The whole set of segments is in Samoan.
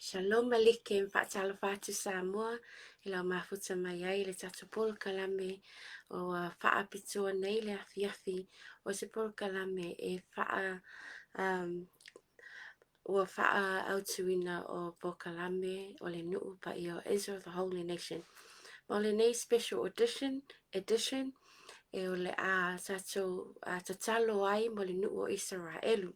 Shalom Aleichem, faatalofa atu Samoa i lau mafuta mai ai le tatou polokalame ua faapitoa nei le afiafi o se polokalame e faa um, ua faaautuina o polokalame o le nuu paia o Israel the Holy Nation. Ma o lenei special edition, edition e o le a tatou tatalo ai mo le nuu o Isaraelu.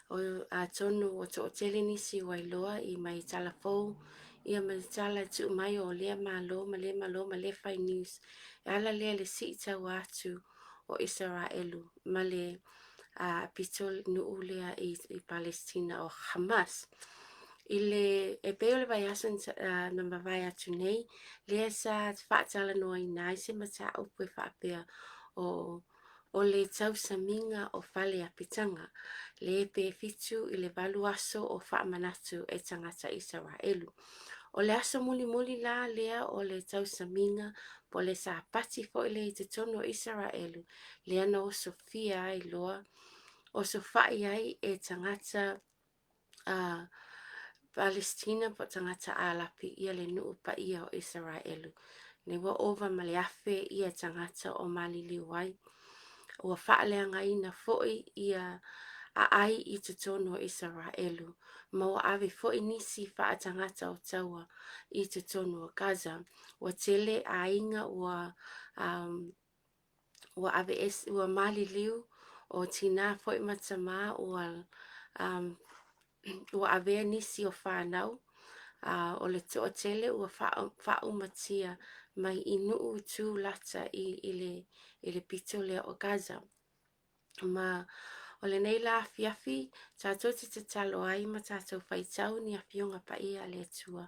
O, atonu ua toatele nisi ua iloa i mai tala fou ia ma le tala e tuu mai o lea malo ma lea malo ma lea fai news. E ala lea le sii taua atu o Isaraelu ma le pito nuu lea i, i Palestina o Hamas. I le, e pei o le vaiaso na mavae atu nei, lea sa faatalanoaina ai se mataupu e faapea o o le tausamiga o fale apitaga, le pe 7 i le 8 aso o faamanatu e tagata Isaraelu. O le aso mulimuli la lea o le tausamiga po le sapati foi lea i totonu o Isaraelu, lea na osofia ai loa, osofai ai e tagata a Palestina po tagata Alapi ia le nuu paia o Isaraelu. Ne ua ova ma le 1000 ia tagata o maliliu ai. Ua faaleagaina foi ia aai i totonu o Isaraelu, ma ua ave foi nisi faatagata o taua i totonu o Gaza. Ua tele aiga ua um, ua ave ese, ua maliliu o tinā foi ma tamā ua um, ua avea nisi o whānau uh, o le toatele ua faaumatia mai i nuu tū lata i, i, le, i le pito lea o Gaza. Ma o lenei la afiafi, tātou te tatalo ai ma tātou faitau ni afioga paia a le Atua.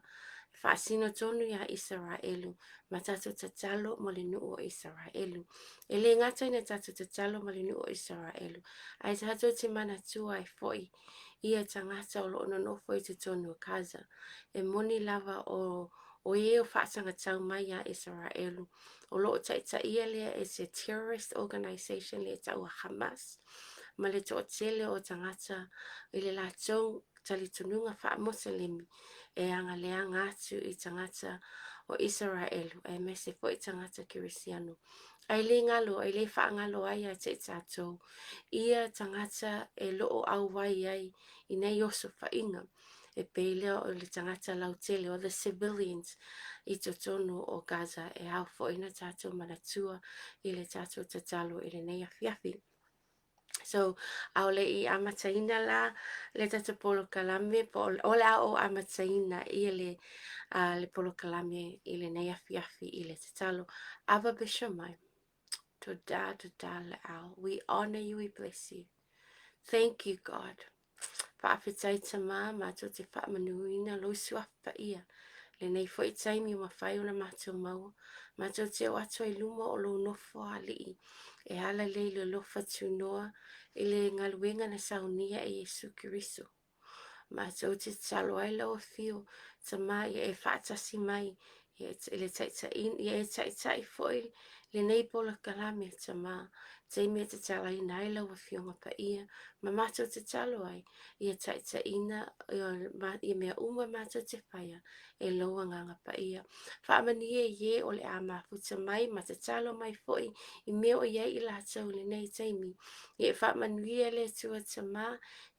E faasino tonu iā Isaraelu ma tātou tatalo mo le nuu o Isaraelu. E le gata ina tātou tatalo mo le nuu o Isaraelu, ae tātou te manatua ai foi ia tagata o loo nonofo i totonu o Gaza. E moni lava o o e o faasagatau mai iā Isaraelu o loo taitaia lea e se terrorist organization lea e taua Hamas ma le toatele o tagata i le latou talitonuga faamoselemi e agaleaga atu i tagata o Isaraelu aemaise foi tagata kerisiano. Ae le galo, e le faagalo ai ia te i tatou ia tagata e loo auai ai i nei osofaiga e pei lea o le tagata lautele o the civilians i totonu o Gaza e ao foi na tatou manatua i le tatou tatalo i lenei afiafi. So, ʻaʻole i amataina la le tatou polokalame po o le a o amataina ia le, uh, le polokalame i lenei afiafi i le tatalo. Abba Bishamai, toda toda le'au. We honor you, we bless you. Thank you, God. Faafetai Tamā, matou te faamanuina lou suafa paia. Lenei foi taimi ua mafai ona matou maua, matou te o atu ai luma o lou nofo alii e ala lea i le alofa tunoa i le galuega na saunia e Iesu Keriso. Matou te tatalo ai lau afio, Tamā, ia e faatasi mai i le taitaiina, ia e taitai foi lenei polokalame, Tamā, taimi e tatalaina ai lau afioga paia, ma matou tatalo ai, ia taitaiina ia mea uma matou te faia e lou agaga paia. Faamanuia i e o le a mafuta mai ma tatalo mai foi i mea o i ai i latou i lenei taimi. Ia e faamanuia le Atua Tamā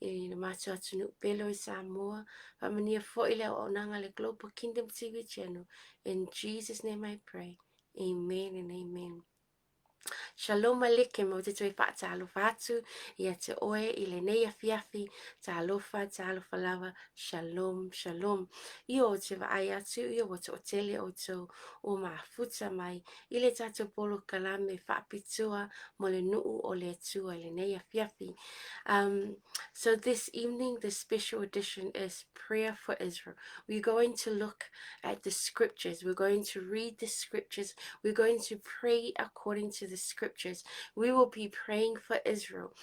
i le matou atunuu pele o i Samoa. Faamanuia foi le auaunaga le Global Kingdom TV Channel. In Jesus' name I pray. Amen and amen. Shalom Aleichem, ou te toe faatalofa atu ia te oe i lenei afiafi, talofa, talofa lava, shalom, shalom. Io, ou te vaai atu, io ua toatele outou ua mafuta mai i le tatou polokalame faapitoa mo le nuu o le Atua i lenei afiafi. Um, so this evening, the special edition is prayer for Israel. We're going to look at the scriptures. We're going to read the scriptures. We're going to pray according to the scriptures. We will be praying for Israel.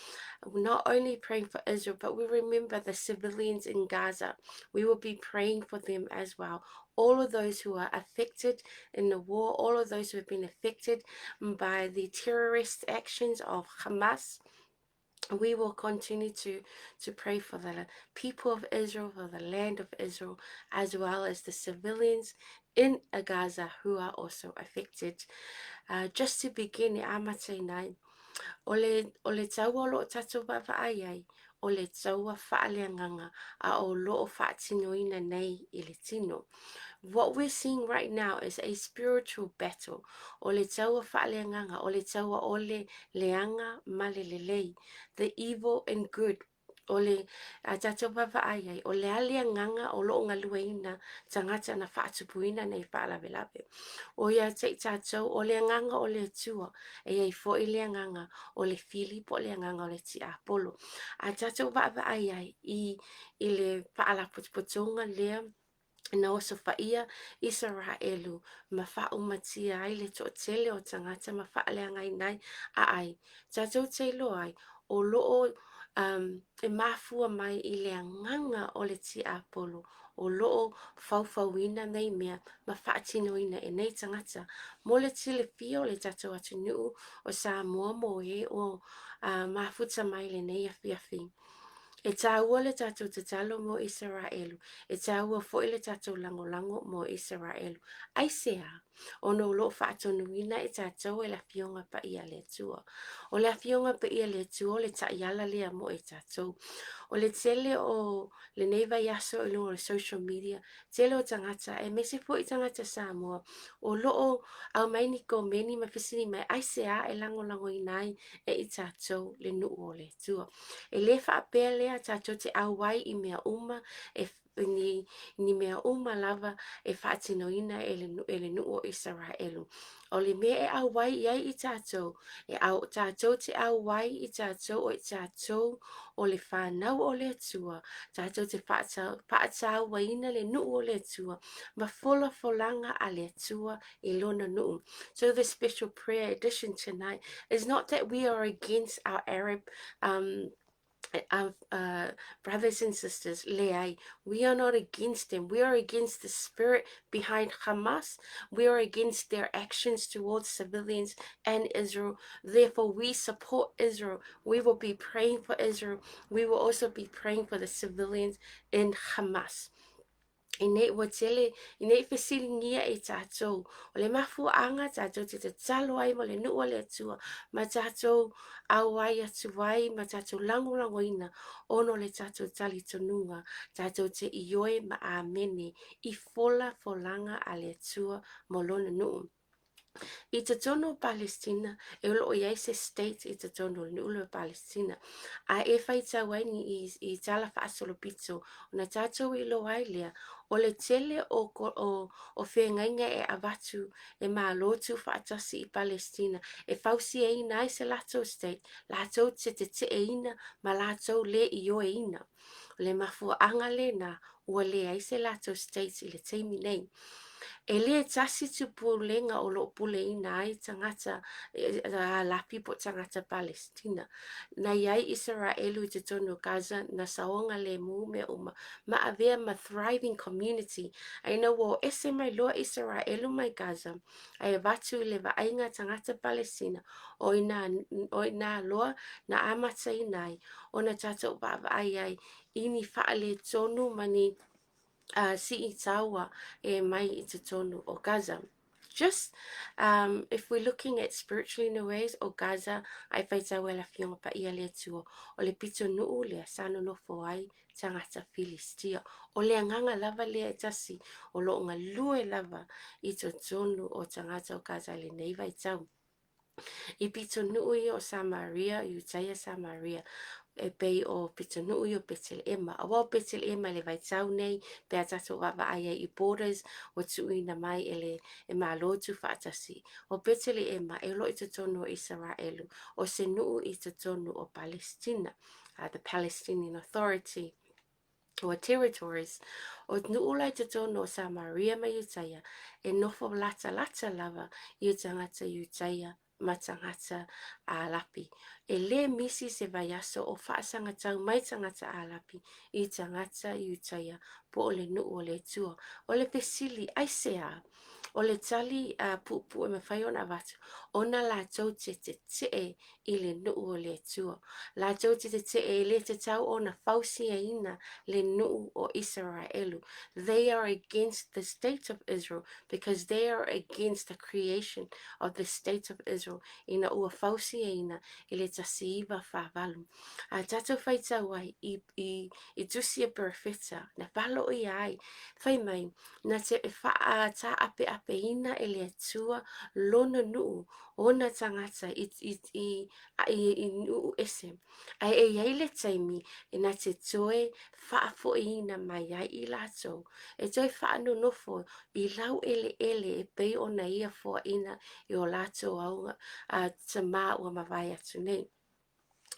Not only praying for Israel, but we remember the civilians in Gaza. We will be praying for them as well. All of those who are affected in the war, all of those who have been affected by the terrorist actions of Hamas. We will continue to, to pray for the people of Israel, for the land of Israel, as well as the civilians in Gaza who are also affected. Uh, just to begin, e amata inai, o le, o le taua o loo tatou vaavaai ai, o le taua faaleagaga a o loo faatinoina nei i le tino. What we're seeing right now is a spiritual battle. O le taua faaleagaga, o le taua o le leaga ma le lelei. The evil and good o le a tatou vaavaai ai, o le a le agaga o loo galueina tagata na faatupuina nei faalavelave. O ia te i tatou, o le agaga o le Atua, e iai foi le agaga o le fili po o le agaga o le tiapolo. A tatou vaavaai ai i, i le faalapotopotoga lea na osofaia Isaraelu ma faaumatia ai le toatele o tagata ma faaleagaina ai aai. Tatou te iloa ai, o loo um, e mafua mai i le agaga o le tiapolo o loo faufauina nei mea ma faatinoina e nei tagata. Mo le silafia o le tatou atunuu o Samoa mo e o uh, mafuta mai lenei afiafi. E tāua le tatou tatalo mo Isaraelu, e tāua foi le tatou lagolago mo Isaraelu. Aisea? Ona o loo faatonuina e tatou e le Afioga Paia a le Atua. O le Afioga Paia a le Atua o le taiala lea mo e tatou. O le tele o lenei vaiaso i luga o le social media, tele o tagata, aemaise foi tagata Samoa, o loo aumai ni komeni ma fesili mai, aisea e lagolagoina ai e i tatou le nuu o le Atua. E lē faapea lea tatou te ʻauai i mea uma e ni, ni mea uma lava e faatinoina e le, e le nuu o Isaraelu. O le mea e ʻauai i ai i tatou, e ʻau, tatou te ʻauai i tatou o i tatou o le fanau o le Atua, tatou te faatauaina le nuu o le Atua ma folafolaga a le Atua i lona nuu. So the special prayer edition tonight is not that we are against our Arab um, uh, uh, brothers and sisters, leai, we are not against them. We are against the spirit behind Hamas. We are against their actions towards civilians and Israel. Therefore, we support Israel. We will be praying for Israel. We will also be praying for the civilians in Hamas. I nei ua tele, i nei fesiligia e tatou, o le mafuaaga tatou te tatalo ai mo le nuu a le Atua, ma tatou auai atu ai, ma tatou lagolagoina, ona o le tatou talitonuga, tatou te ioe ma amene i folafolaga a le Atua mo lona nuu. I totonu o Palestina, e o loo i ai se state i totonu o le nuu lea o Palestina. A e faitau ai ni i, i tala faasolopito, ona tatou iloa ai lea, o le tele o, o, o feagaiga e avatu e Malo Tuufaatasi i Palestina e fausiaina ai se latou state, latou te teteeina ma latou le ioeina. O le mafuaaga lena ua leai se latou state i le taimi nei. E le tasi tupulega o loo puleina ai tagata Alapi po o tagata Palestina. Na i ai Isaraelu i totonu o Gaza na saoga lemu mea uma ma avea ma thriving community. A ina ua o ese mai loa Isaraelu mai Gaza ae avatu i le vaaiga tagata Palestina o ina, o ina loa na amataina ai ona tatou vaavaai ai i ni faaletonu ma ni uh, sii taua e mai i totonu o Gaza. Just um, if we're looking at spiritually in a ways, o Gaza, ai whaitau e la fionga pa ia le atua, o le pito nuu lea sa nonofo ai tagata Filistia. O le agaga lava lea e tasi, o loo galue lava i totonu o tagata o Gaza i lenei vaitau. I pitonuu ia o Samaria, Iutaia Samaria, e pei o pitonuu ia o Peteleema. Aua o Peteleema i le vaitau nei, pe a tatou vaavaai ai i borders, ua tuuina mai e le e Malo Tuufaatasi. O Peteleema e o loo i totonu o Isaraelu, o se nuu i totonu o Palestina, uh, the Palestinian Authority. o territories, o nuu la i totonu o Samaria ma Iutaia, e nofo latalata lava i tagata Iutaia ma tagata Ālapi. E lē misi se vaiaso o faasagatau mai tagata Ālapi i tagata Iutaia po o le nuu o le Atua. O le fesili, aisea? O le tali puupuu e mafai ona avatu, ona latou te tetee i le nuu o le Atua. Latou te tetee e le tatau ona fausiaina le nuu o Isaraelu. They are against the state of Israel because they are against the creation of the state of Israel ina ua fausiaina i le 1948. A tatou faitau ai i, i, i tusi a perofeta, na paloia ai, fai mai, na te whaataapeapeina e le Atua lona nuu ona tagata i, i, i, i, i nuu ese. Ae e iai le taimi e na te toe faafoiina mai ai i latou, e toe faanonofo i lau eleele e pei ona ia foaina i o latou auga a tamā ua mavae atu nei.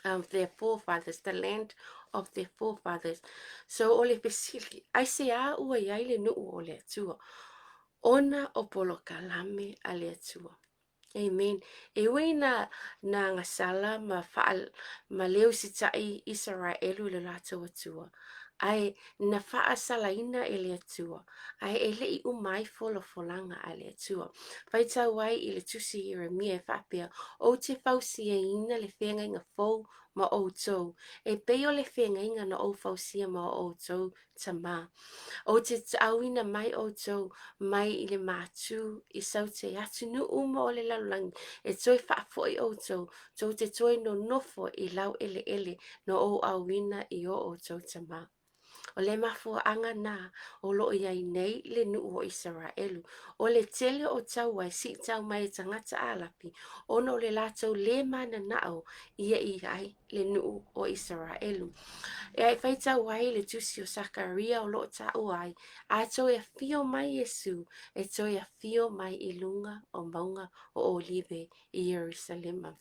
Of their forefathers, the land of their forefathers. So o le fesili, aisea ua i ai le nuu o le Atua? Ona o polokalame a le Atua. Amen. E ui na, na gasala ma, wha, ma le usitaʻi Isaraelu i le latou Atua, ae na faasalaina e le Atua, ae e le i uma ai folafolaga a le Atua. Faitau ai i le tusi Ieremia e faapea, Ou te fausiaina le feagaiga fou ma outou, e pei o le feagaiga na ou fausia ma outou tamā. Ou te auina mai outou mai i le mātū i saute atunuu uma o le lalolagi, e toe faafoi outou, tou te toe nonofo i lau eleele na ou auina i o outou tamā. O le mafuaaga na o lo o i ai nei le nuu o Isaraelu, o le tele o taua e siitau mai e tagata Alapi ona o le latou le mananao ia i ai le nuu o Isaraelu. E ai faitau ai le tusi o Sakaria o lo o taua ai, a toe afio mai Iesu, e toe afio mai i luga o mauga o Olive i Ierusalema.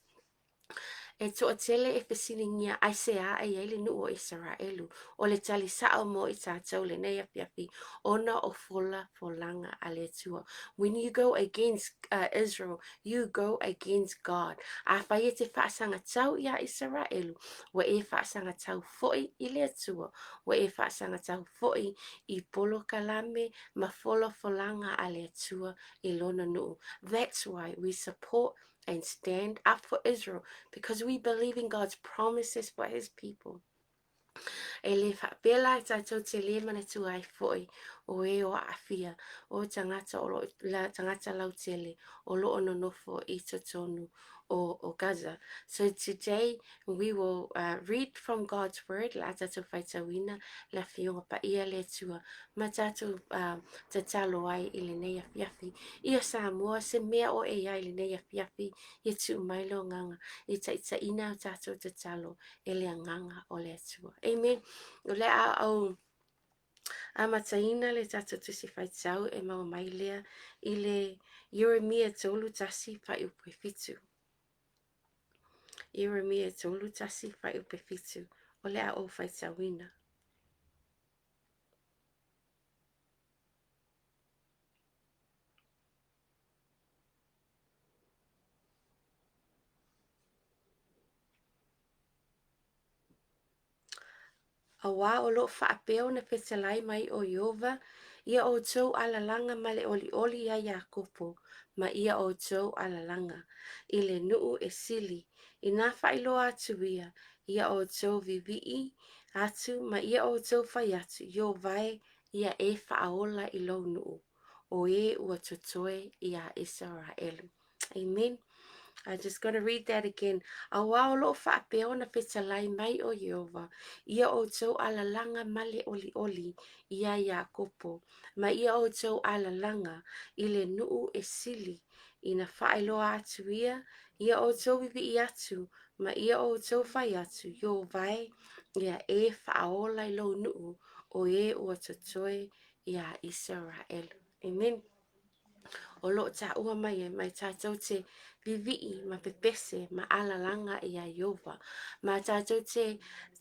E toatele e fesiligia aisea e i ai le nuu o Isaraelu. O le tali sao mo i tatou lenei afiafi, ona o folafolaga a le Atua. When you go against Israel, you go against God. Afai e te faasagatau iā Isaraelu, ua e faasagatau foi i le Atua, ua e faasagatau foi i polokalame ma folafolaga a le Atua i lona nuu. That's why we support and stand up for Israel because we believe in God's promises for his people. E le faapea la e tatou te le manatua ai foi o e o aafia, o tagata o lo, la, tagata lautele o lo o nonofo i totonu o, o Gaza. So today we will uh, read from God's word, la tatou faitauina le afioga paia le Atua, ma tatou uh, tatalo ai i lenei afiafi. Ia Samoa, se mea o e ai lenei afiafi, ia tuu mai lo agaga, i taitaiina o tatou tatalo e le agaga o le Atua. Amen. O le a au amataina le tatou tusi faitau e maua mai lea i le Ieremia 31 fuaiupu e 7. Ieremia 31 fuaiupu e 7. O le a ou faitauina. Auā o lo o faapea ona fetalai mai ʻo Ieova ia ʻoutou alalaga ma le ʻoliʻoli iā Iakopo, ma ia ʻoutou alalaga, i le nuu e sili, inā faailoa atu ia, ia ʻoutou wiwii atu ma ia ʻoutou fai atu, Ieova e, ia e faaola i lou nuu, o e ua totoe iā Isaraelu. Amen. I just got to read that again. Auā o lo o faapea ona fetalai mai ʻo Ieova, ia ʻoutou alalaga ma le ʻoliʻoli iā Iakopo, ma ia ʻoutou alalaga i le nuu e sili, ina faailoa atu ia, ia ʻoutou wiwii atu, ma ia ʻoutou fai atu, Ieova e, ia e faaola i lou nuu, o e ua totoe iā Isaraelu. Amen. O lo o taua mai e mai tatou te vivii ma pepese ma alalaga iā Ieova, ma tatou te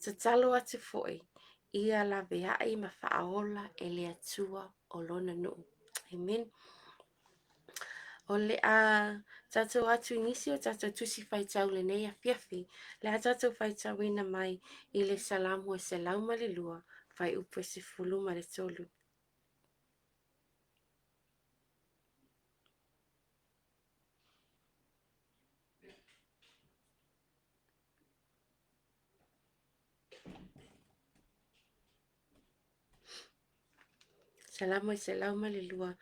tatalo atu foi ia laveai ma faaola e le Atua o lona nuu. Amen. O le a tatou atu i nisi o tatou tusi faitau lenei afiafi, le a tatou faitauina mai i le Salamo e 102, fuaiupu e 13. Salamo e 102,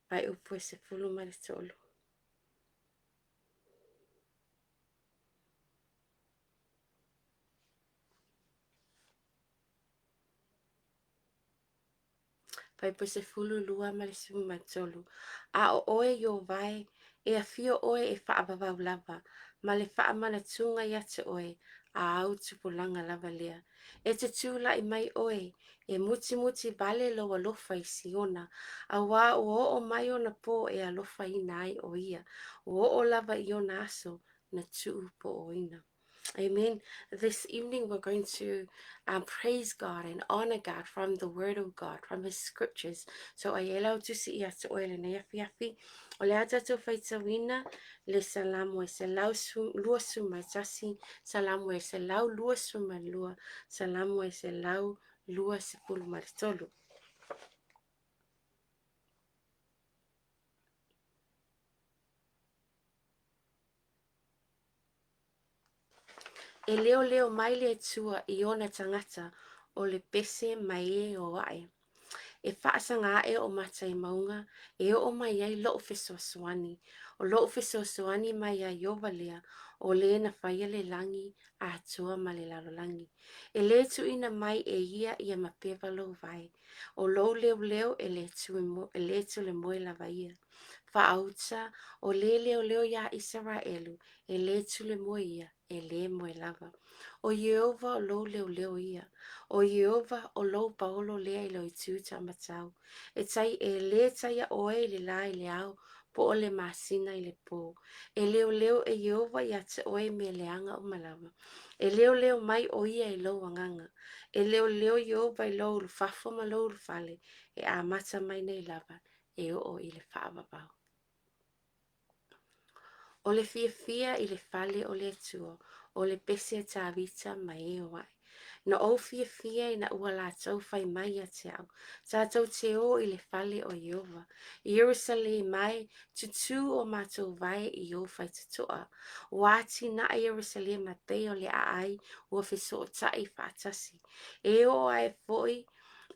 faaiupu e 13. Faaiupu 12 ma le 13. A o oe Ieova e, e afio oe e faavavau lava, ma le faamanatuga ia te oe, a au tupulaga lava lea. E te tulai mai oe, e mutimuti vale lou alofa i Siona, auā ua oo mai ona pō e alofaina ai ʻo ia, ua oo lava i ona aso na tuupooina. Amen. This evening we're going to praise God and honor God from the Word of God, from His Scriptures. So ai e lau tusi ia te oe lenei afiafi. O le a tatou faitauina le Salamo e 121, Salamo e 122, Salamo e 123. E leoleo mai le Atua i ona tagata o le pese mai e o aʻe. E faasaga aʻe o mata i mauga e oo mai ai loʻu fesoasoani. O loʻu fesoasoani mai iā Ieova lea, o le na faia le lagi atoa ma le lalolagi. E lē tuuina mai e ia ia mapeva lou vae. O lou leoleo e le tulemoe lava ia. Faauta, o lē leoleo iā Isaraelu, e lē tulemoe ia, e lē moe lava. O Ieova o lou leoleo ia. O Ieova o lou paolo lea i lou itu taumatau. E tai, e lē taia ʻoe i le lā i le ao, po o le masina i le pō. E leoleo e Ieova iā te ʻoe i mea leaga uma lava. E leoleo mai ʻo ia i lou agaga. E leoleo Ieova i lou ulufafo ma lou ulufale, e amata mai nei lava e oo i le faavavau. O le fiafia i le fale o le Atua, o le pese a Tavita ma e o aʻe. Na ou fiafia ina ua lātou fai mai ia te au, Tātou te ō i le fale o Ieova. I Ierusalema e, tutū o mātou vae i ou faitotoa. Ua atinae Ierusalema pei o le aʻai ua fesootaʻi faatasi. E oo ae foi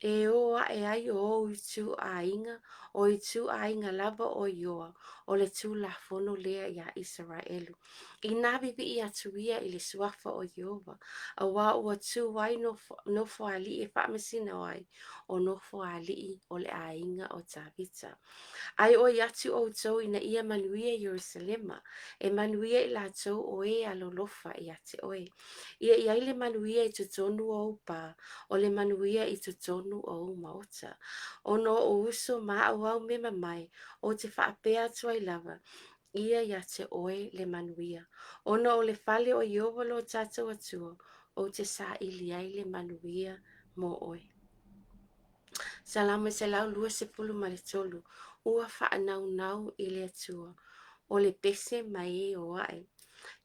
E ō aʻe ai o ou ituaiga, o ituaiga lava o Ioa, o le Tulafono lea iā Isaraelu. Inā vivii atu ia i le suafa o Ieova, auā ua tū ai nofoalii e faamasino ai, o nofoalii o le aiga o Tavita. Ai ʻoi atu ʻoutou ina ia manuia Ierusalema, e manuia i latou o e alolofa iā te ʻoe. Ia i ai le manuia i totonu o ou pā, o le manuia i totonu o ou maota. Ona oʻu uso ma aʻu au mema mai, ou te faapea atu ai lava, ia iā te ʻoe le manuia. Ona o le fale o Ieova lo tātou Atua, ou te saili ai le manuia mo ʻoe. Salamo 123, ua faanaunau i le Atua, o le pese ma e o aʻe.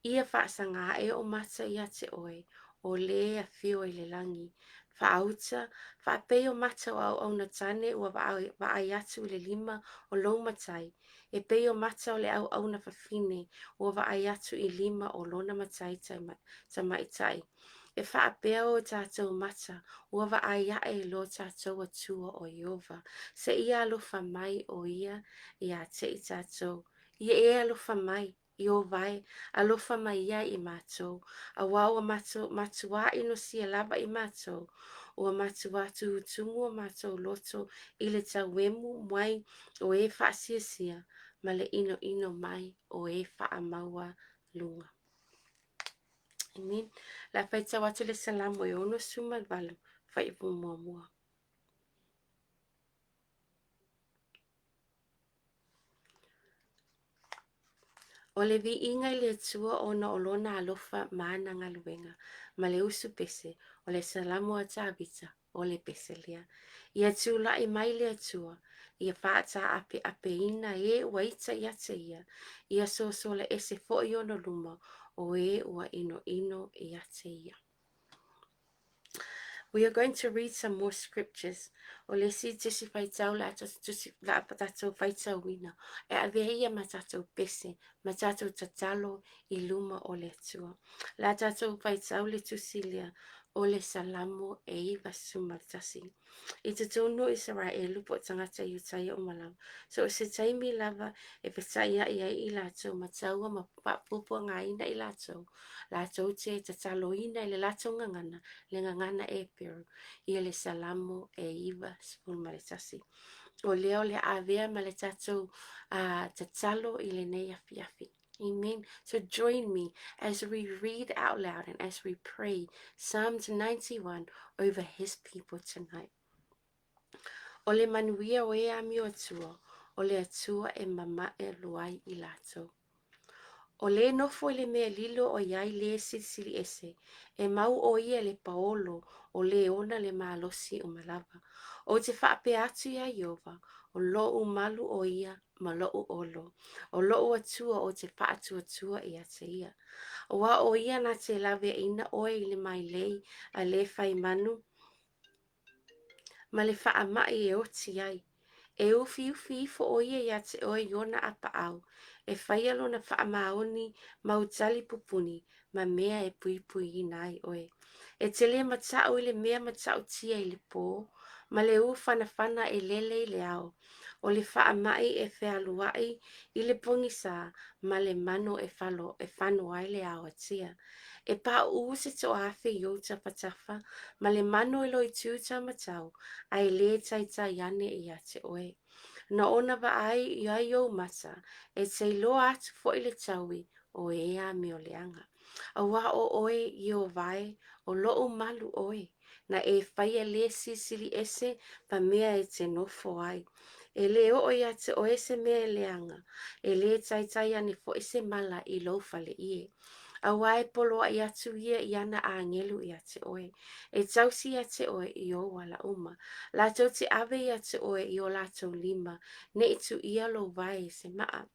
Ia faasaga aʻe o mata iā te ʻoe, o lē afio i le lagi. Faauta, faapei o mata o auauna tane ua vaai atu i le lima o lou matai, e pei o mata o le auauna fafine ua vaai atu i lima o lona matai tamaitai. E faapea o tātou mata, ua vaai aʻe i lo tātou Atua o Ieova, seia alofa mai ʻo ia iā te i tātou. Ia e alofa mai, Ieova e, alofa mai ia i mātou, auā ua matuā ʻinosia lava i mātou, ua matuā tumutumu o mātou loto i le tauemu mai o e faasiasia ma le ʻinoʻino mai o e faamaualuga. Amen. La faitau atu le Salamo e 68, fuaiupu muamua. O le viiga i le Atua ona o lona alofa ma ana galuega, ma le usu pese, o le Salamo a Tavita, o le pese lea. Ia tulai mai le Atua, ia faataapeapeina e ua ita ia te ia, ia sosola ese foi ona luma o e ua ʻinoʻino ia te ia. We are going to read some more scriptures. O le isi tusi faitau la tusi la tatou faitauina. E avea ia ma tatou pese, ma tatou tatalo i luma o le Atua. La tatou faitau le tusi lea. O le Salamo e 91. I totonu o Isaraelu po o tagata Iutaia uma lava, so o se taimi lava e fetaiai ai i latou ma taua ma faapuapuagaina i latou, latou te tataloina i le latou gagana, le gagana Eperu, ia le Salamo e 91. O lea o le a avea ma le tatou tatalo i lenei afiafi. Amen. So join me as we read out loud and as we pray Psalms 91 over his people tonight. O le manuia o e amio Atua, o le Atua e mamae lua ai i latou. O le nofo i le mea lilo o iai le silisili ese, e mau o ia le paolo o le ona le malosi uma lava. Ou te faapea atu iā Ieova, o lo'u malu o ia ma lo'u olo, o lo'u Atua ou te faatuatua ia te ia. Auā o ia na te laveaiina oe i le mailei a le fai manu ma le faama'i e oti ai. E ufiufi ifo ʻo ia iā te ʻoe i ona apaʻau, e faia lona faamaoni mau tali pupuni ma mea e puipuiina ai ʻoe. E te lē mataʻu i le mea matautia i le pō, ma le ufanafana e lele i le ao, o le faamaʻi e fealuaʻi i le pogisa ma le mano e falo e fano ai le aoatia. E paʻuʻu se toaafe i ou tafatafa ma le mano i lou itu taumatau, a e lē taitai ane iā te ʻoe. Na ona vaai ai ou mata, e te iloa atu foʻi le taui o e amio leaga. Auā o ʻoe, Ieova e, o loʻu malu ʻoe, na e faia le silisili ese ma mea e te nofo ai. E lē oo iā te ʻoe se mea e leaga, e lē taitai ane foʻi se mala i lou faleʻie. Auā e poloaʻi atu ia i ana ʻāgelu iā te ʻoe, e tausi iā te ʻoe i ou ala uma. Latou te ʻawe iā te ʻoe i o latou lima, neʻi tuʻia lou wae i se maʻa.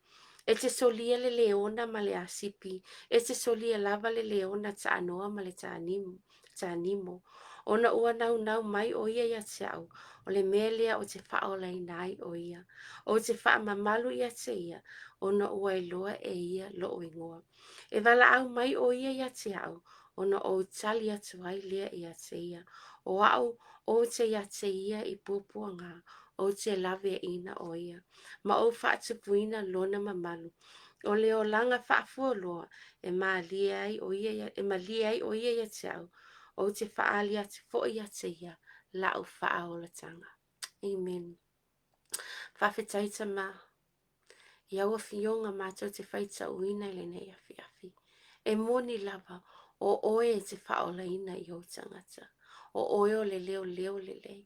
E te solia le leona ma le ʻasipi, e te solia lava le leona taʻanoa ma le tānimo. Ona ua naunau mai ʻo ia iā te aʻu, o le mea lea ou te faaolaina ai ʻo ia. Ou te faamamalu iā te ia, ona ua iloa e ia loʻu igoa. E walaʻau mai ʻo ia iā te aʻu, ona ou tali atu ai lea iā te ia. O aʻu, ou te iā te ia i puapuaga, ou te laweaʻina ʻo ia. Ma ou faatupuina lona mamalu. O le olaga faafualoa e mālie ai ʻo ia, e malie ai ʻo ia iā te aʻu, ou te faaali atu foʻi iā te ia laʻu faaolataga. Amen. Faafetai Tama i au afioga matou te faitauina i lenei afiafi. E moni lava, o ʻoe e te faaolaina i ou tagata. O ʻoe o le leoleo lelei.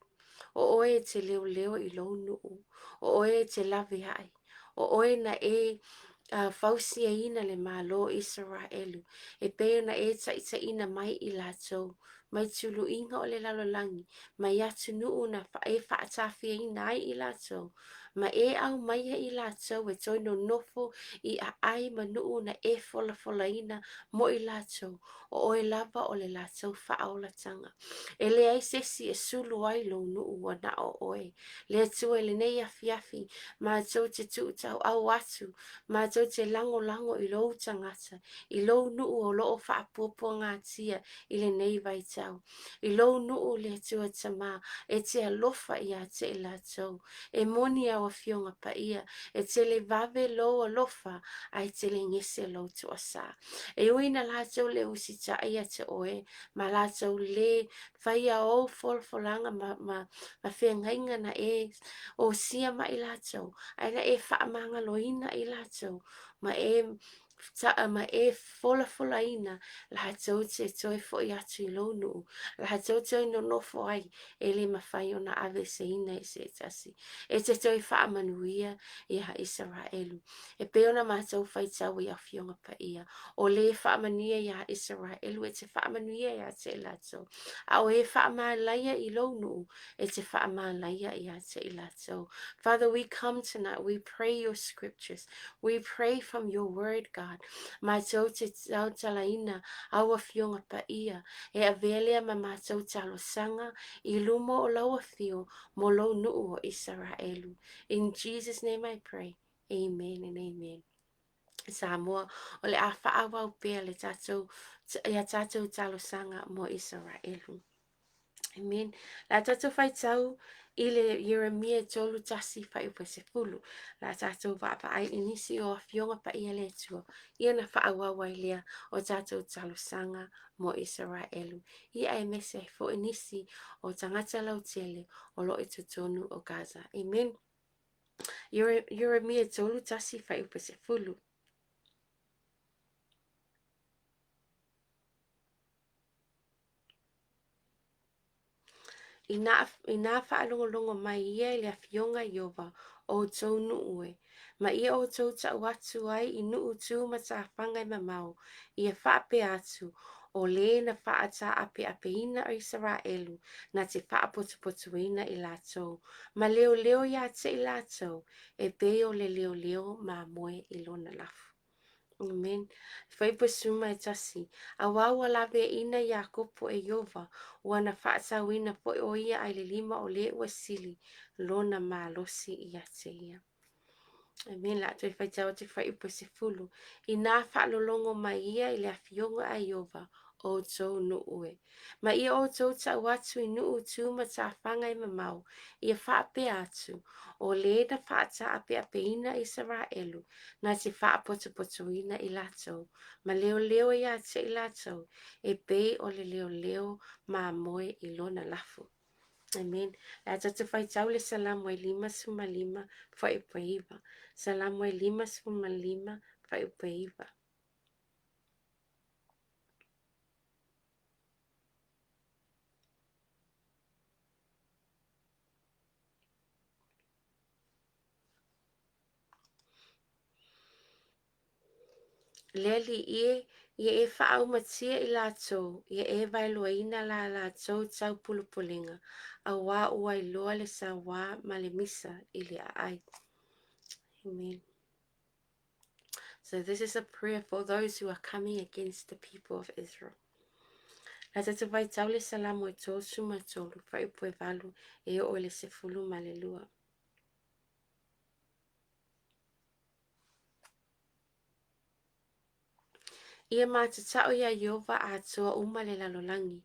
O ʻoe e te leoleo i lou nuʻu. O ʻoe e te laweaʻi. O ʻoe na e fausiaina le Malo o Isaraelu, e pei ona e taʻitaʻina mai i latou, mai tuluiga o le lalolagi, mai atunuu na e faatafiaina ai i latou, ma e aumaia i latou e toe nonofo i aʻai ma nuu na e folafolaina mo i latou, o ʻoe lava o le latou faaolataga. E leai se isi e sulu ai lou nuu ua na o ʻoe. Le Atua i lenei afiafi, matou te tuutauʻau atu, matou te lagolago i lou tagata, i lou nuu o loo faapuapuagatia i lenei vaitau. I lou nuu le Atua Tama, e te alofa iā te i latou. E moni au afioga paia, e tele vave lou alofa, a e tele gese lou toasā. E ui na latou le usitaʻi ia te ʻoe, ma latou le faia ou folafolaga ma, ma, ma feagaiga na e osia mai latou, ae na e faamagaloina i latou, ma e taʻa ma e folafolaina latou te toe foʻi atu i lou nuu, latou toe nonofo ai, e le mafai ona aveeseina i se tasi. E te toe faamanuia iā Isaraelu. E pei ona matou faitau i Afioga Paia, o le faamanuia iā Isaraelu e te faamanuia iā te i latou, a o e faamalaia i lou nuu e te faamalaia iā te i latou. Father, we come tonight, we pray your scriptures, we pray from your word, God. Matou te tautalaina au Afioga Paia, e avea lea ma matou talosaga i luma o lau afio mo lou nuu o Isaraelu. In Jesus' name I pray. Amen and amen. Samoa, o le a faaauau pea le tatou, ia tatou talosaga mo Isaraelu. Amen. La tatou faitau i le Ieremia 31 faaiupu e 10. La tatou vaavaai i nisi o afioga paia le Atua, ia na faaauau ai lea o tatou talosaga mo Isaraelu. Ia aemaise ai foi nisi o tagata lautele o lo o i totonu o Gaza. Amen. Ieremia 31 faaiupu e 10. Inā, inā faalogologo mai ia i le Afioga Ieova o outou nuu e, ma ia outou tau atu ai i nuu tu matafaga e mamao, ia faapea atu, O lē na faataapeapeina o Isaraelu na te faapotopotoina i latou, ma leoleo iā te i latou, e pei o le leoleo mamoe i lona lafu. Amen. Fuaiupu suma e tasi. Auā ua laveaiina Iakopo e Ieova, ua na faatauina foi ʻo ia ai le lima o lē ua sili lona malosi ia te ia. Amen. La toe faitau atu fuaiupu e 10. Inā faalologo mai ia i le afioga a Ieova, o outou nuu e. Ma ia outou tau atu i nuu tu matafaga e mamao, ia faapea atu, o lē na faataapeapeina Isaraelu, na te faapotopotoina i latou, ma leoleo iā te i latou, e pei o le leoleo mamoe i lona lafu. Amen. Le a tatou faitau le Salamo e 55 fuaiupu e 9. Salamo e 55 fuaiupu e 9. Le Alii e, ia e faaaumatia i latou, ia e vaeluaina la latou taupulepulega, auā ua iloa le sauā ma le misa i le aai. Amen. So this is a prayer for those who are coming against the people of Israel. La tatou vaitau le Salamo e 33, fuaiupu e 8 e oo i le 12. Ia matatao iā Ieova atoa uma le lalolagi.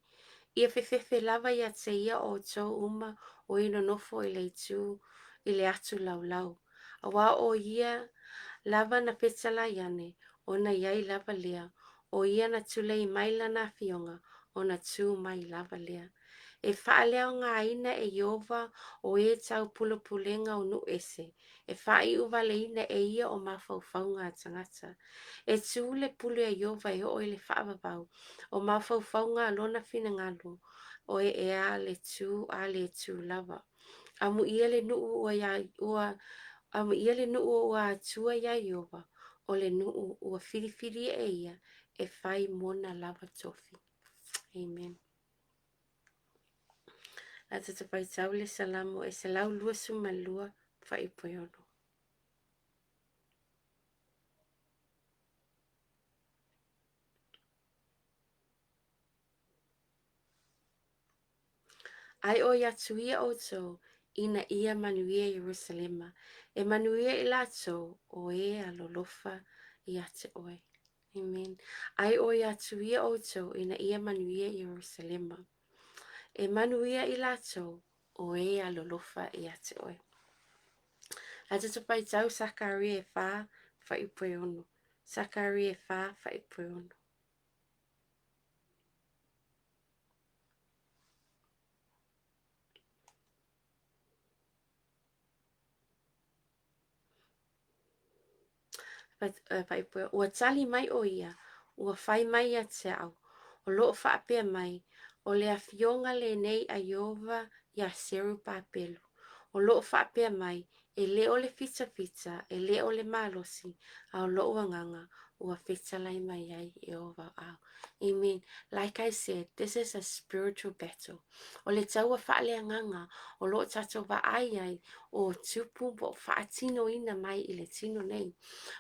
Ia fefefe lava iā te ia o outou uma o e nonofo i le itu i le atu laulau. Auā o ia lava na fetalai ane, ona i ai lava lea, o ia na tulei mai lana afioga, ona tū mai lava lea. E faaleaogaina e Ieova o e tau pulepulega o nuu ese, E faaiu valeina e ia o mafaufauga a tagata. E tū le pule a Ieova e oo i le faavavau, o mafaufauga a lona finagalo, o e ea le tū a le tū lava. Amuia le nuu ua iā ua Amuia le nuu ua Atua iā Ieova, o le nuu ua filifilia e ia e fai mona lava tofi. Amen. La tatou faitau le Salamo e 122 fuaiupu e 6. Ai ʻoi atu ia ʻoutou ina ia manuia Ierusalema, e manuia i latou o e alolofa iā te ʻoe. Amen. Ai ʻoi atu ia ʻoutou ina ia manuia Ierusalema, e manuia i latou o e alolofa iā te ʻoe. A tatou faitau Sakaria e 4, fuaiupu e 6. Sakaria e 4, fuaiupu e 6. Ua tali mai ʻo ia, ua fai mai ia te au, o loʻo faapea mai, o le afioga lenei a Ieova iā Serubabelu, o loʻo faapea mai, E le o le fitafita, e le o le malosi, a o loʻu agaga, ua fetalai mai ai Ieova au. Amen. Like I said, this is a spiritual battle. O le taua faaleagaga o loo tatou vaai ai o tupu po o faatinoina mai i le tino nei.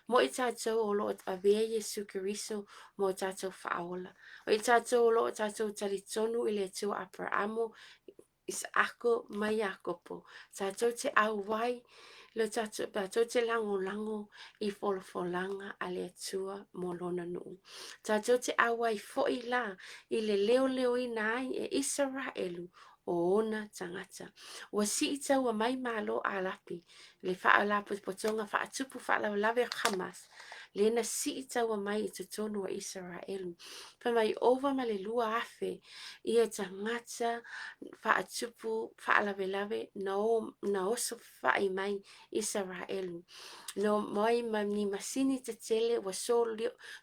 Mo i tatou o loo avea Iesu Keriso mo tatou faaola. O i tatou o loo tatou talitonu i le Atua Aperamo, Isaako ma Iakopo. Tatou te auai Lo tatou tatou te lagolago i folafolaga a le Atua mo lona nuu. Tatou te auai foi la i le leoleoina ai e Isaraelu o ona tagata. Ua sii taua mai Malo Arapi le faalapotopotoga faatupu faalavelave o Hamas, lea na sii taua mai i totonu o Isaraelu. Fai mai ova ma le 2,000 ia tagata faatupu faalavelave na, o, na oso fai mai Isaraelu. No mai ma ni masini tetele ua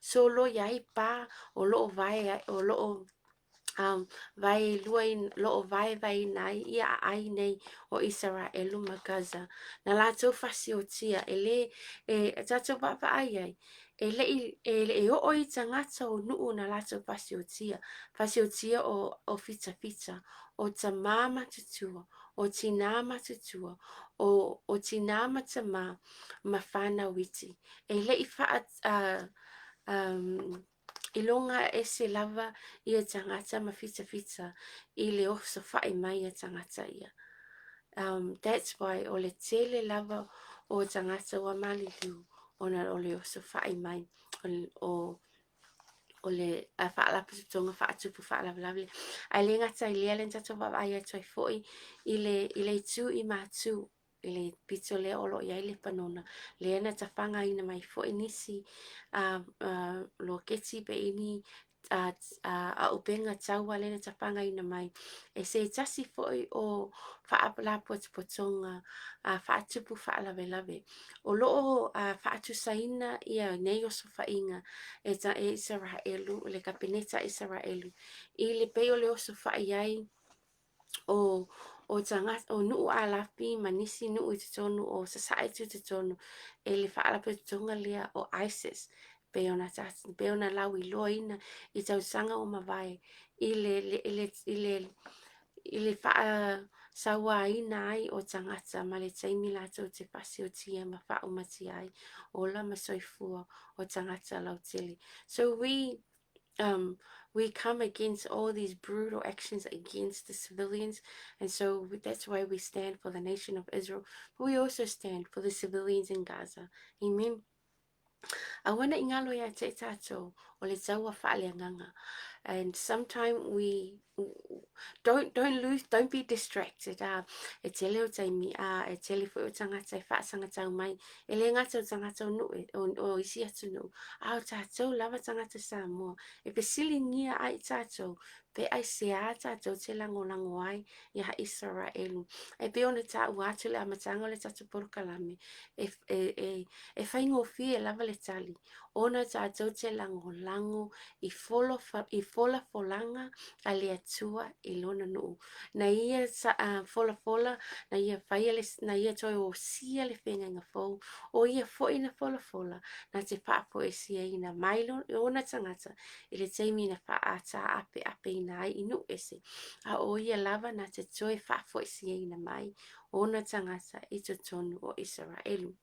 soloia ai pa o loo vae o loo vae loo vaevaeina ai ia aai nei o Isaraelu ma Gaza. Na latou fasiotia e lē e tatou vaavaai ai e le'i e le oo i tagata o nuu na latou fasiotia fasiotia o fitafita o tamā matutua o tinā matutua o tinā ma tamā ma whānau iti e le'i wha iloga ese lava ia tagata ma fitafita i le osofai mai ia tagata ia. That's why o le tele lava o tagata ua maliliu ona o le osofai mai o le faalapotopotoga faatupu faalavelave. Ae le gata i lea le na tatou vaavaai atu ai foi i le itu i matu i le pito lea o lo o i ai Lepanona, lea na tafagaina mai foi nisi loketi pe ini auupega taua lea na tafagaina mai e se tasi foi o faalapotopotoga faatupu faalavelave. O loo faatusaina ia nei osofaiga e e Isaraelu, le kapeneta Isaraelu, i le pei o le osofai ai o tagata o nuu Arapi ma nisi nuu i totonu o sasae atu i totonu e le faalapotopotoga lea o ISIS pei ona pei ona lauiloaina i tausaga ua mavae i le i le i le i le faasauaina ai o tagata ma le taimi latou te fasiotia ma faaumatia ai ola ma soifua o tagata lautele. So we come against all these brutal actions against the civilians, and so that's why we stand for the nation of Israel, but we also stand for the civilians in Gaza. Amen. Aua ne i galo ia te i tātou o le taua faaleagaga. And sometimes we don't lose, don't be distracted. E tele o taimi, e tele foi o tagata e faasagatau mai. E le gata o tagata o nuu, o isi atunuu, a o tātou lava tagata Samoa. E fesiligia ai tātou, pe aisea tātou te lagolago ai ia Isaraelu. E pei ona taua atu le amataga o le tatou polokalame, e faigofie lava le tali, ona tātou te lagolago i i folafolaga a le Atua i lona nuu. Na ia folafola, na ia faia le, na ia toe osia le feagaiga fou, o ia foi na folafola, na te faafoisiaina mai ona tagata i le taimi na faataapeapeina ai i nuu ese. A o ia lava na te toe faafoisiaina mai ona tagata i totonu o Isaraelu.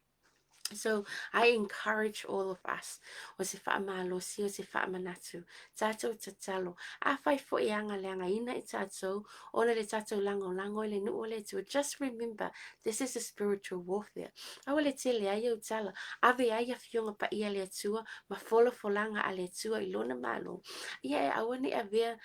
So I encourage all of us o se faamalosi o se faamanatu tātou tatalo afai foi e agaleagaina i tātou ona le tātou lagolago i le nuu o le Atua. Just remember, this is a spiritual warfare. Aua le tele ai au tala, ave ai afioga paia a le Atua ma folafolaga a le Atua i lona Malo. Ia e aua ne i avea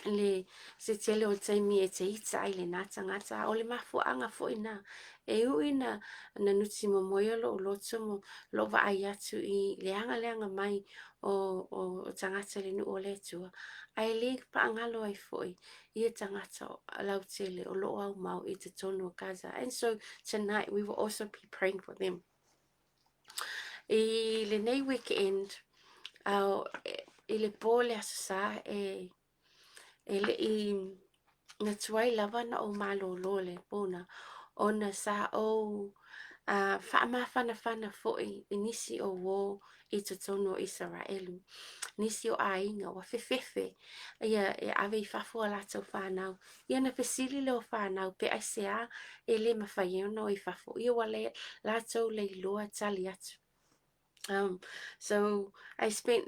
le se tele o taimi e te ita ai lenā tagata. A o le mafuaaga foi na e ui na nuti momoe o lou loto mo lou vaai atu i le agaleaga mai o tagata i le nuu o le Atua, ae le paagalo ai foi ia tagata lautele o loo aumau i totonu o Gaza. And so tonight we will also be praying for them. I lenei weekend, i le po le Aso Sa e le'i na tuai lava na ou malōlō le pō na ona sa ou faamafanafana foi i nisi o uō i totonu o Isaraelu. Nisi o aiga ua fefefe ia e ave i fafo a latou whānau. Ia na fesili lea o whānau pe aisea e le mawhai ai ona o i fafo. Ia ua le, latou leiloa tali atu. So I spent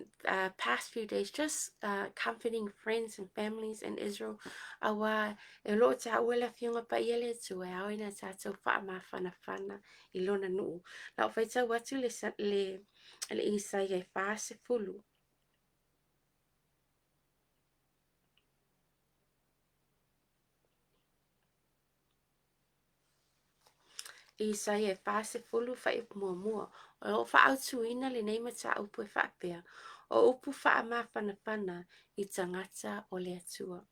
past few days just comforting friends and families in Israel. Auā e o loo taua le Afioga Paia le Atua e ao ina tatou faamafanafana i lona nuu. La o faitau atu le, le, le Isaia e 40. Isaia e 40 fuaiupu muamua. O lo o faaautuina lenei mataupu e faapea, O upu faamafanafana i tagata o le Atua.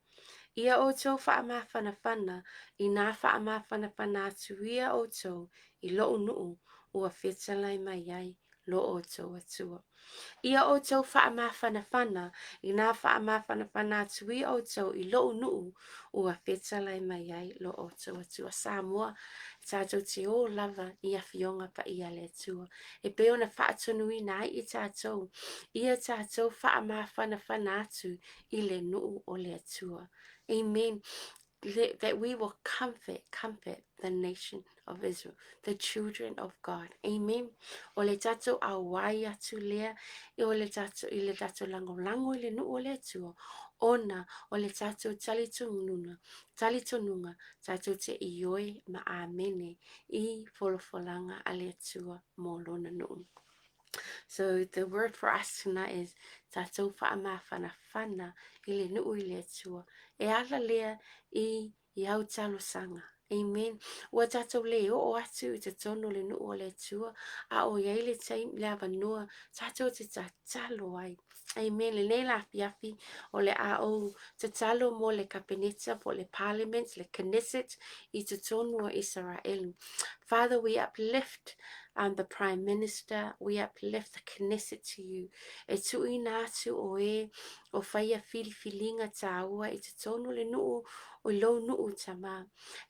Ia outou faamafanafana, inā faamafanafana atu ia outou i lo'u nuu ua fetalai mai ai lo outou Atua. Ia outou faamafanafana, inā faamafanafana atu ia outou i lo'u nuu ua fetalai mai ai lo outou Atua. Samoa, tatou te ō lava i Afioga Paia a le Atua. E pei ona faatonuina ai i tatou, ia tatou faamafanafana atu i le nuu o le Atua. Amen. That we will comfort, comfort the nation of Israel, the children of God. Amen. O le tatou auai atu lea, o le tatou, i le tatou lagolago i le nuu o le Atua, ona o le tatou talitonuga, talitonuga, tatou te ioe ma amene i folafolaga a le Atua mo lona nuu. So the word for us tonight is tatou faamafanafana i le nuu i le Atua. E ala lea i i au talosaga. Amen. Ua tatou le oo atu i totonu o le nuu o le Atua, a o i ai le taimi, le avanoa, tatou te tatalo ai. Amen. Lenei la afiafi, o le a ou tatalo mo le Kapeneta, po le Parliament, le Knesset, i totonu o Isaraelu. Father, we uplift the Prime Minister, we uplift the Knesset to you. E tuuina atu o e o whaia whiriwhiringa tāua i totonu le nuu o lou nuu Tamā.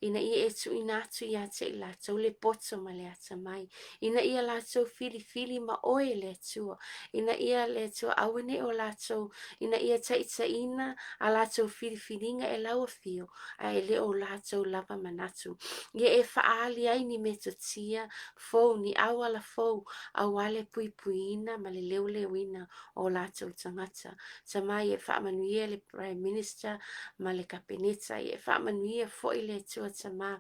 Ina ia e tuuina atu ia te i latou le poto ma le atamai. Ina ia latou filifili ma oe le Atua. Ina ia le Atua aua ne o latou, ina ia taitaiina a latou filifiliga e lau afio, a e le o latou lava manatu. Ia e faaali ai ni metotia fou, ni auala fou, auā le puipuiina ma le leoleoina o latou tagata. Tamā ia e faamanuia le Prime Minister ma le Kapeneta, ia e faamanuia foi le Atua Tamā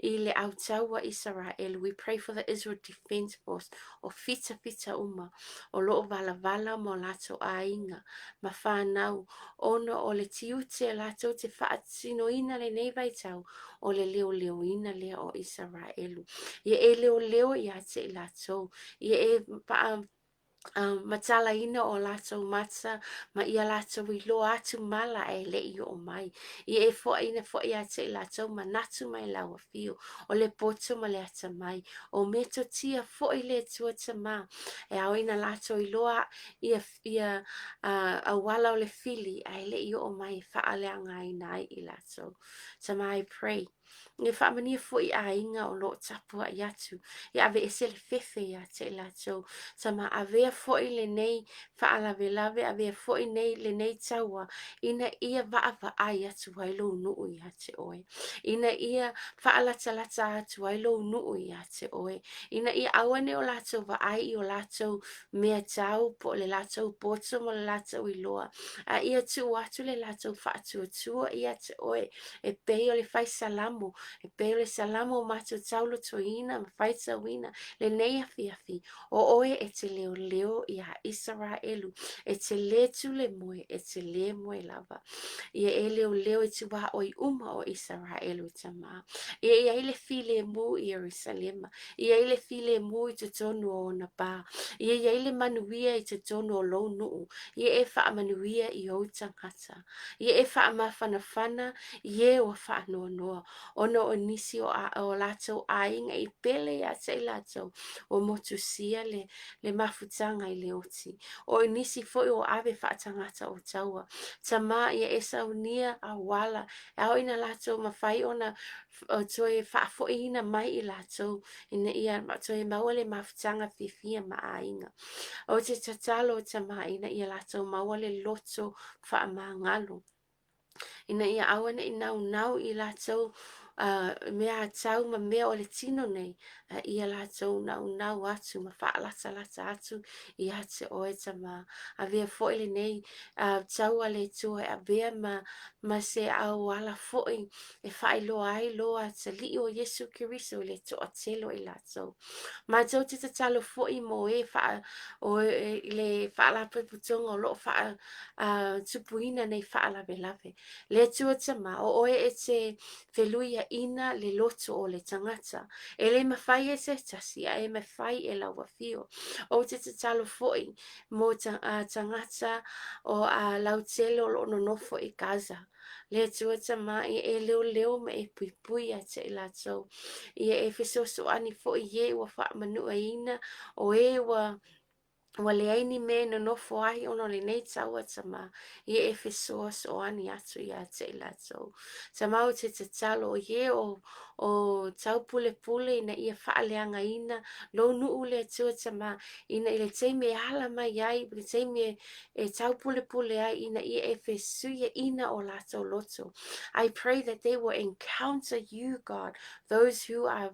i le autaua Isaraelu. We pray for the Israel Defence Force o fitafita uma o loo valavala ma o latou aiga ma whanau ona o le tiute e latou te faatinoina lenei vaitau o le leoleoina lea o Isaraelu. Ia e leoleo ia te i latou, ia e paa matalaina o latou mata ma ia latou iloa atu mala ae le i oo mai. Ia e foaina foi ia te i latou manatu mai lau afio, o le poto ma le atamai, o metotia foi le Atua Tamā, e ao ina latou iloa ia, ia auala o le fili ae le i oo mai e faaleagaina ai i latou. Tamā, I pray Ia faamanuia foi i aiga o lo o tapuai atu, ia aveese le fefe ia te i latou. Tama, avea foi lenei faalavelave, avea foi nei, lenei taua, ina ia vaavaai atu ai lou nuu ia te oe. Ina ia faalatalata atu ai lou nuu ia te oe. Ina ia aua ne o latou vaai i o latou mea tau po o le latou poto ma le latou iloa, a ia tuu atu le latou faatuatua ia te oe e pei o le fai salamo, e pei o le salamo o matou taulotoina ma faitauina lenei afiafi, o oe e te leoleo iā Isaraelu, e te lē tule moe, e te lē moe lava. Ia e leoleo i tuaoi uma o Isaraelu Tamā. Ia i ai le filemu i Ierusalema, ia i ai le filemu i totonu o ona pā, ia i ai le manuia i totonu o lou nuu, ia e faamanuia i ou tagata. Ia e faamafanafana i e ua faanoanoa, ona o nisi o, a, o latou aiga i pele ia te i latou, ua motusia le, le mafutaga i le oti. O nisi foi o ave faatagata o taua. Tamā ia e saunia auala, e ao ina latou mafai ona toe faafoiina mai i latou, ina ia toe maua le mafutaga fiafia ma aiga. O te tatalo Tamā ina ia latou maua le loto faamagalo, ina ia aua ne i naunau i latou mea tau ma mea o le tino nei, a ia latou naunau atu ma faalatalata atu ia te oe Tamā. Avea foi lenei taua a le Atua e avea ma se auala foi e faailoa ai lo atalii o Iesu Keriso i le toatele o i latou. Matou te tatalo foi mo e o e, i le faalapotopotoga o loo faa tupuina nei faalavelave. Le Atua Tamā, o oe e te feluiaʻina le loto o le tagata. E le mafai e se tasi, a e mafai e lau afio. Ou te tatalo foi mo tagata o a lautele o loo nonofo i Gaza. Le Atua Tamā, ia e leoleo ma e puipui ia te i latou. Ia e fesoasoani foi i e ua faamanuiaina o e ua leai ni mea e nonofo ai ona o lenei taua Tamā, ia e fesoasoani atu ia te i latou. Tamā, ou te tatalo o ie o taupulepule ina ia faaleagaina lou nuu le Atua Tamā, ina i le taimi e ala mai ai, le taimi e taupulepule ai, ina ia e fesuiaina o latou loto. I pray that they will encounter you, God, those who are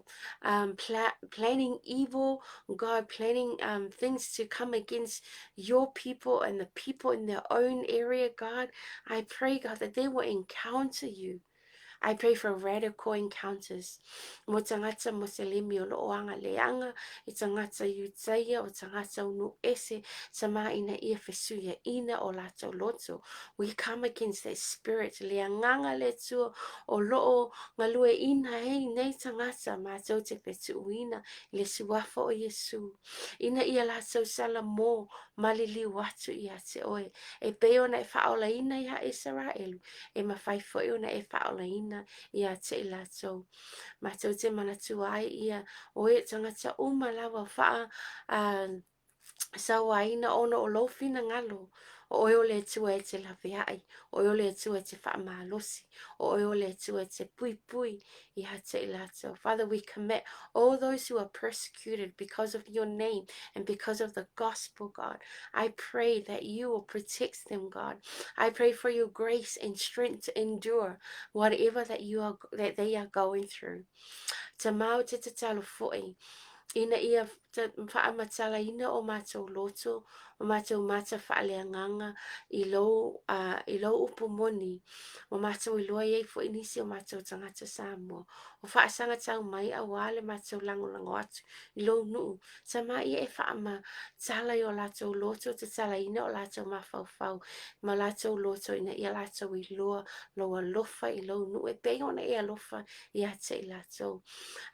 planning evil, God, planning things to come against your people and the people in their own area, God. I pray, God, that they will encounter you. I pray for radical encounters. Mo tangata Moselemi o loo anga leanga, i tangata Iutaia, o tangata unu ese, tamā ina ia fesuia ina o latou loto. We come against that spirit, le anganga le Atua o loo galueaiina ai nei tagata matou te fetuuina i le suafa o Iesu, ina ia latou salamo maliliu atu ia te oe, e pei ona e faaolaina iā Isaraelu, e mafai foi ona e faaolaina ia te i latou. Matou te manatua ai ia o e tagata uma lava faa sauaina ona o lou finagalo, o oe o le Atua e te laveai, o oe o le Atua e te faamalosi, o oe o le Atua e te puipui ia te i latou. Father, we commit all those who are persecuted because of your name and because of the gospel, God. I pray that you will protect them, God. I pray for your grace and strength to endure whatever that they are going through. Tamā, ou te tatalo foi, ina ia faamatalaina o matou loto, o matou mata faaleagaga i lou upu moni, ua matou iloa i ai foi nisi o matou tagata Samoa o faasagatau mai auā le matou lagolago atu i lou nuu. Tamā, ia e faamatala i o latou loto, tatalaina o latou mafaufau ma latou loto ina ia latou iloa lou alofa i lou nuu e pei ona e alofa ia te i latou.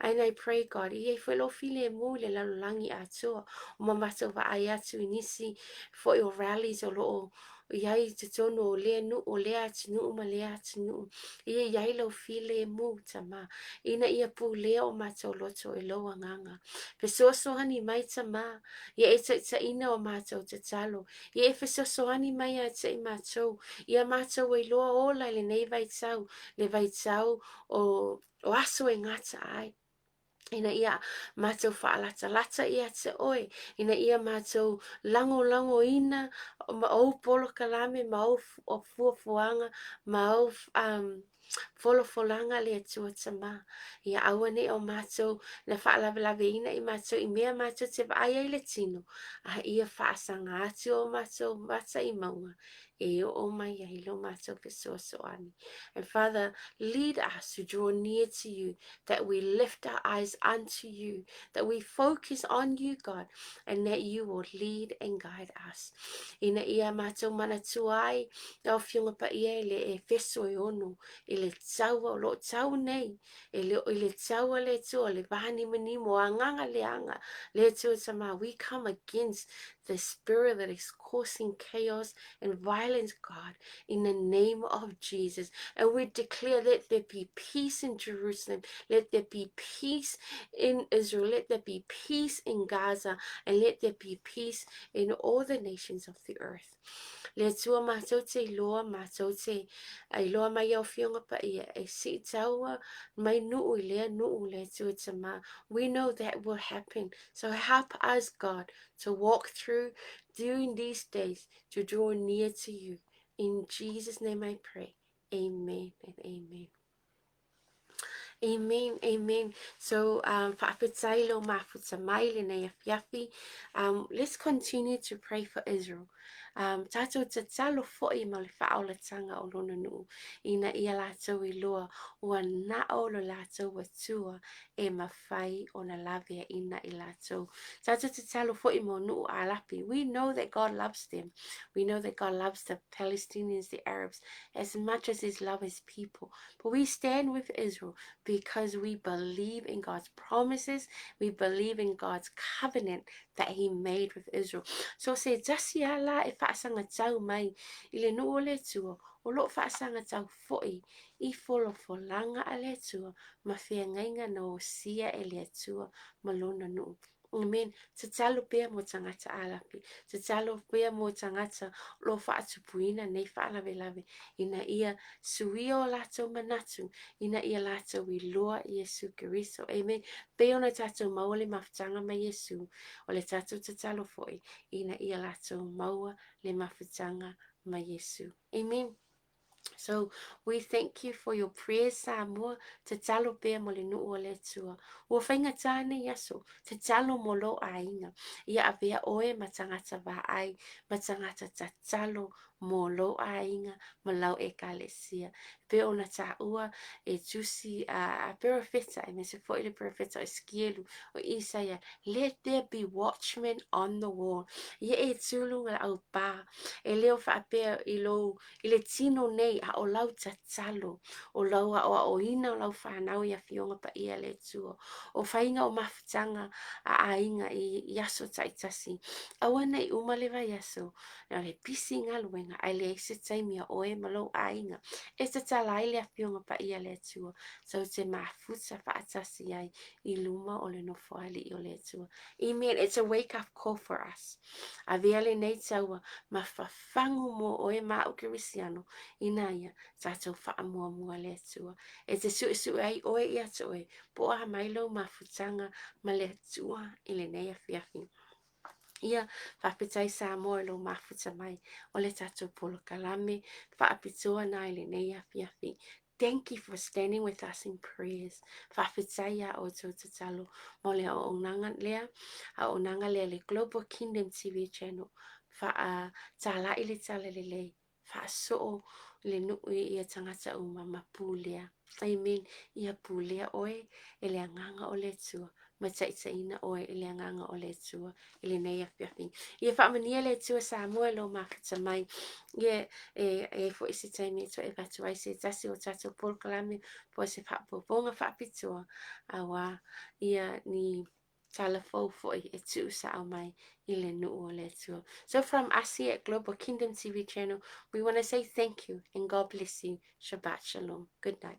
And I pray, God, ia i foi lou filemu i le lalolagi atoa, o ma matou vaai atu i nisi foi o rallies o loo i ai i totonu o lea nuu, o lea atunuu ma lea atunuu. Ia i ai lou filemu, Tamā, ina ia pulea o matou loto i lou agaga. Fesoasoani mai, Tamā, ia e taitaiina o matou tatalo. Ia e fesoasoani mai ia te i matou, ia matou iloa ola i lenei vaitau, le vaitau o aso e gata ai. Ina ia matou faalatalata ia te oe, ina ia matou lagolagoina ma ou polokalame ma ou fuafuaga ma ou folafolaga le Atua Tamā. Ia aua nei o matou na faalavelaveina i matou i mea matou te vaai ai le tino, a ia faasaga atu o matou mata i mauga e oo mai ai lo matou fesoasoani. And Father, lead us to draw near to you, that we lift our eyes unto you, that we focus on you, God, and that you will lead and guide us. Ina ia matou manatua ai, lau Afioga Paia i le Efeso e 6, i le taua o loo tau nei, e le i le taua le Atua, le vanimonimo, agaga leaga, le Atua Tamā, we come against the spirit that is causing chaos and violence, God, in the name of Jesus. And we declare, let there be peace in Jerusalem, let there be peace in Israel, let there be peace in Gaza, and let there be peace in all the nations of the earth. Le Atua, matou te iloa, matou te iloa mai au Afioga Paia e sii taua mai nuu i lea nuu le Atua Tamā. We know that will happen. So help us, God, to walk through during these days to draw near to you. In Jesus' name I pray. Amen and amen. Amen, amen. So, faafetai lou mafuta mai lenei afiafi. Let's continue to pray for Israel. Tatou tatalo foi mo le faaolataga o lona nuu, ina ia latou iloa ua nao lo latou Atua e mafai ona laveaina i latou. Tatou tatalo foi mo nuu Arapi. We know that God loves them. We know that God loves the Palestinians, the Arabs, as much as He loves His people. But we stand with Israel because we believe in God's promises. We believe in God's covenant that He made with Israel. So se tasi lava la e faasagatau mai i le nuu o le Atua, o loo faasagatau foi i folafolaga a le Atua ma feagaiga na osia e le Atua ma lona nuu. Amen. Tatalo pea mo tagata Arapi. Tatalo pea mo tagata o lo o faatupuina nei faalavelave, ina ia suia o latou manatu, ina ia latou iloa Iesu Keriso. Amen. Pei ona tatou maua le mafutaga mai Iesu, o le tatou tatalo foi, ina ia latou maua le mafutaga mai Iesu. Amen. So we thank you for your prayers Samoa, tatalo pea mo le nuu o le Atua. Ua faigata nei aso, tatalo mo lou aiga. Ia avea oe ma tagata vaai, ma tagata tatalo mo lou aiga ma lau ekalesia. E pei ona taua e tusi a perofeta, aemaise foi le perofeta o Esikielu, o Isaia, let there be watchmen on the wall. Ia e tulu nga lau pa, e leo faapea i lou I le tino nei, a o lau tatalo, o lau aʻoaʻoina o lau fanau i Afioga Paia a le Atua, o faiga o mafutaga a aiga i aso taitasi. Aua ne i uma le vaiaso, na o le pisi i galuega, ae leai se taimi a oe ma lou aiga e tatala ai le Afioga Paia a le Atua, tou te mafuta faatasi ai i luma o le Nofoalii o le Atua. Amen. It's a wake up call for us. Avea lenei taua ma fafagu mo oe ma a'u Kerisiano, inā ia, tatou faamuamua le Atua. E te suesue ai oe ia te oe, po o a mai lou mafutaga ma le Atua i lenei afiafi. Ia, faafetai Samoa i lou mafuta mai o le tatou polokalame faapitoa na i lenei afiafi. Thank you for standing with us in prayers. Faafetai iā outou tatalo mo le auaunaga lea, auaunaga lea le Global Kingdom TV Channel. Faatalai le tala lelei, faasoo le nuu i ia tagata uma ma pulea. Amen. Ia pulea oe e le agaga o le Atua ma taitaiina oe i le agaga o le Atua i lenei afiafi. Ia faamanuia le Atua Samoa i lou mafuta mai. Ia e i ai foi se taimi e toe avatu ai se tasi o tatou polokalame po o se faaopoopoga faapitoa auā ia ni tala fou foi e tuusao mai i le nuu o le Atua. So from us here at Global Kingdom TV channel, we want to say thank you and God bless you. Shabbat Shalom. Good night.